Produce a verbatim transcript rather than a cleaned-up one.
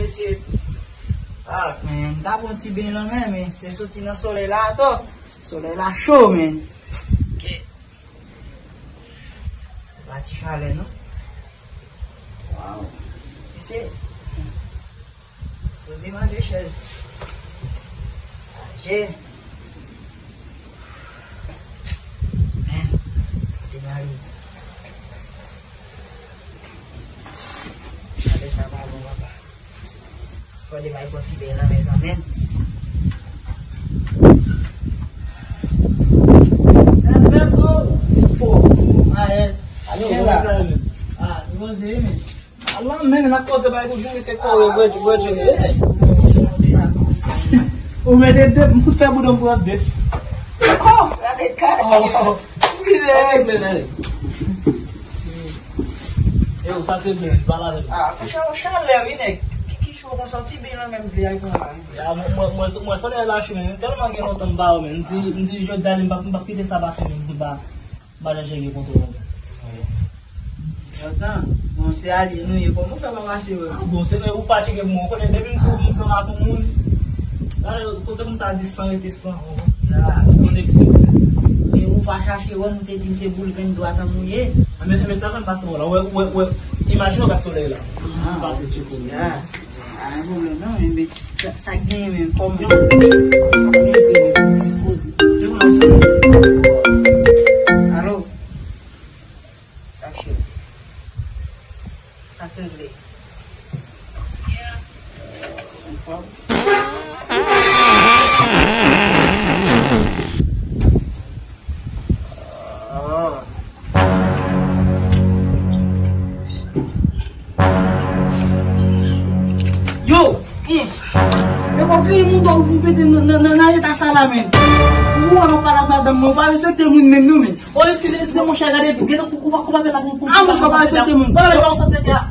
Mesye. Ah, men, m ta pran ti beny lan menm, men se soti nan solèy la atò. Solèy la cho, men. Pa ti chalè, non. Waw. Mesye. Yo demande chèz. Aje. Men, kote m ale? Chalè sa pa bon, papa. Fò de bay pran ti beny lan men kanmenm. Alberto! Oh, Maes. Alo, kòman sa ye, men? Ah, nou poze, men. Ala, men, n ap koze bay pou jere se kò yo, bwè, bwè, jere. Ou mete de, m fout fè bouda m pran de. Oh, gade kay. Oh. Yo, sa se byen, pale avè m. Ah, monchè, yon chalè, wi, nèg. Ki, ki cho konsa, ti beny lan menm vle al pran la, wi. Ya, mwen, mwen, mwen, mwen, solèy la cho, men, tèlman gen lontan m pa wè, men, m di, m di, jodi a, m p ap, m p ap kite sa pase, men, m pa, m pa janm gen kontwòl. Wi. Lontan, bon, se alye nou ye, kòman w fè pa pase wè m? Ah, bon, se, ou pa tcheke pou mwen, ou konnen, depi m di w, m zanmi ak yon moun, la, koze konsa di san rete san. Ya. Koneksyon. E ou pa chache wè m, ou te di m se boul grenn dwat an m ou ye. Enben, enben, sa fè m pase wè la. Wè, wè, wè, imajine w gad solèy la. Ah. M pase tcheke w. Ya. Pa gen pwoblèm, non, enben, sa, sa k genyen menm, kòman? Dispoze. Tcheke w la, solèy. Alo? Sa k cheri? Sa k regle? Yo! Hmm. E pa gen moun dòk vou pete nan, nan, nan, nan eta sa la, men. Ou wè m ap pale ak madanm mwen, ou pa respekte moun menm non, men. Oh, eskize, eskize, monchè, gade, gade, kou, kou, kou, kou, kou, kou, kou, ah, monchè, pa respekte moun. Wè, wè, wè, sa te di a.